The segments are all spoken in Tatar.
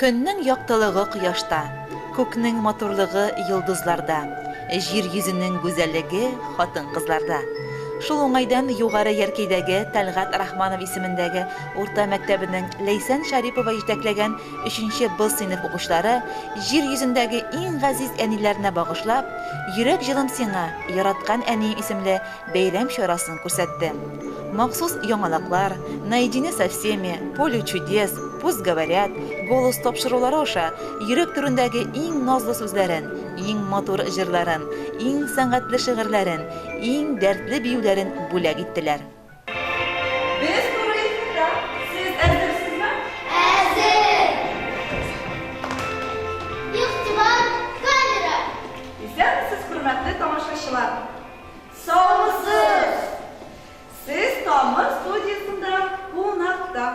Көннең яктылыгы кояшта, күкнең матурлыгы йолдызларда, җир йөзенең гүзәллеге хатын-кызларда. Шул уңайдан Югары Яркәйдәге Тәлгать Рахманов исемендәге урта мәктәбенең Ләйсән Шәрипова җитәкләгән өченче Б сыйныф укучылары җир йөзендәге иң газиз әниләренә багышлап, Йөрәк җылым сиңа, яраткан әнием исемле бәйрәм чарасын күрсәтте. Махсус яңалыклар, Наедине со всеми, Поле чудес, Пусть говорят, Голос тапшырулары аша йөрәк түрендәге иң назлы сүзләрен, иң матур җырларын, иң сәнгатьле шигырьләрен, иң дәртле биюләрен бүләк иттеләр. Без туры эфирда, сез әзерсезме? Әзер! Игътибар, камера! Исәнмесез, хөрмәтле тамашачылар! Саумысыз! Сез Тамыр студиясендә кунакта.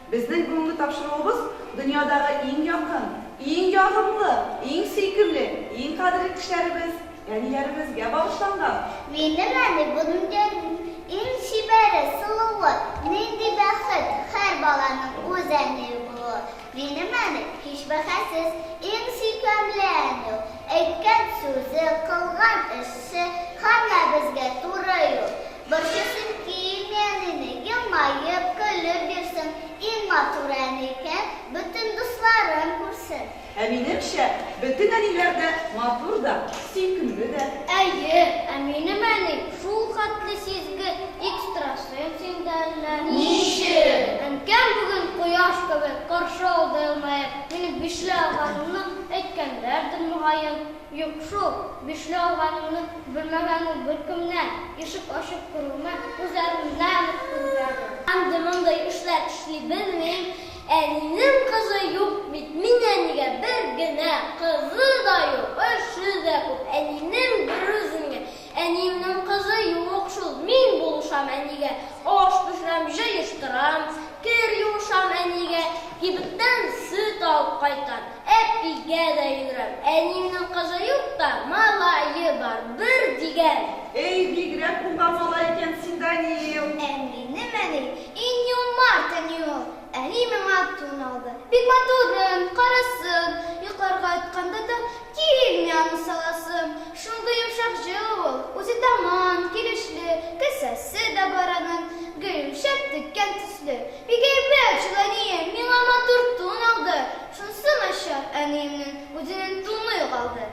Безнең бүгенге тапшыруыбыз дөньядагы иң якын, иң ягымлы, иң сөйкемле, иң кадерле кешеләребез, әниләребезгә багышланган. Минем әни бу дөньяның иң чибәре, сылуы. Нинди бәхет, һәр баланың үз әние булуы. Минем әни, һич бәхәссез, иң сөйкемле әни ул. Әйткән сүзе, кылган эше, һәммәбезгә туры юл. Борчысын килми әнине, елмаеп, көлеп йөрсен, иң матур әни икән, бөтен дусларым күрсен. Ә минемчә, бөтен әниләр дә матур да, сөйкемле дә. Әйе, ә минем әни шул хәтле сизгер, экстрасенс инде әллә. Ничек? Әнкәм бүген кояш кебек каршы алды елмаеп, минем бишле алганымны әйткәннәрдер мөгаен. Юк шул, бишле алганымны белмәгән ул беркемнән, ишек ачып керүемә күзләреннән үк күргән ул. Андый-мондый эшләр эшли белмим. Әнинең кызы юк бит, мин әнигә бер генә, кызы да юк, эше дә күп, әнинең берүзеңә. Әниемнең кызы юк шул, мин булышам әнигә, аш пешерәм, җыештырам, кер юышам әнигә, кибеттән сөт алып кайтам, әпигә дә йөгерәм. Әниемнең кызы юк та, малае бар, бер дигән. Эй, бигрәк уңган малай икән син, Даниил. Ә минем әни иң юмарт әни ул. Әни миңа тун алды. Бик матурын, карасын. Йокларга ятканда да килми аны саласым. Шундый йомшак җылы ул, үзе таман, килешле, кесәсе дә бар аның, гел үлчәп теккән төсле. Бик әйбәт шул әнием, миңа матур тун алды. Шунысы начар, әниемнең үзенең туны югалды.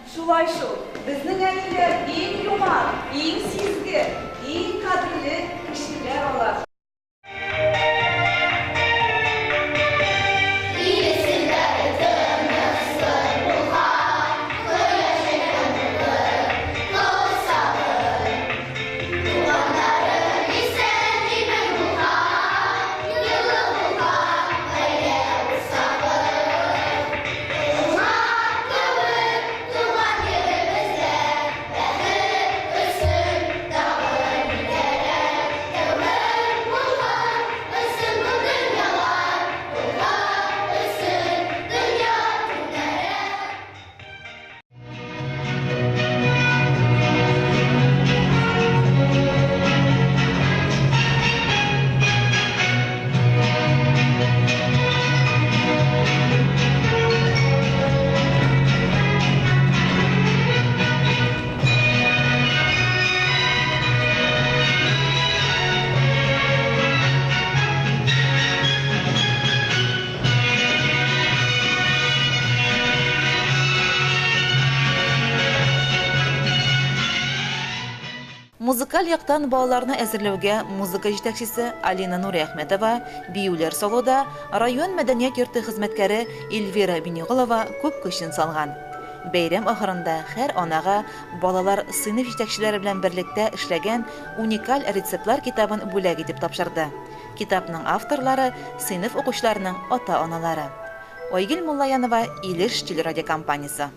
Шулай шул, безнең әниләр иң юмарт, иң сизгер, иң кадерле кешеләр алар. Музыкаль яктан балаларны әзерләүгә музыка җитәкчесе Алина Нуриәхмәтова, биюләр салуда район мәдәният йорты хезмәткәре Эльвира Бинеголова күп көчен салган. Бәйрәм ахырында һәр анага балалар сыйныф җитәкчеләре белән берлектә эшләгән уникаль рецептлар китабын бүләк итеп тапшырды. Китапның авторлары, сыйныф укучыларының ата-аналары. Айгөл Муллаянова, Илеш телерадиокомпаниясе.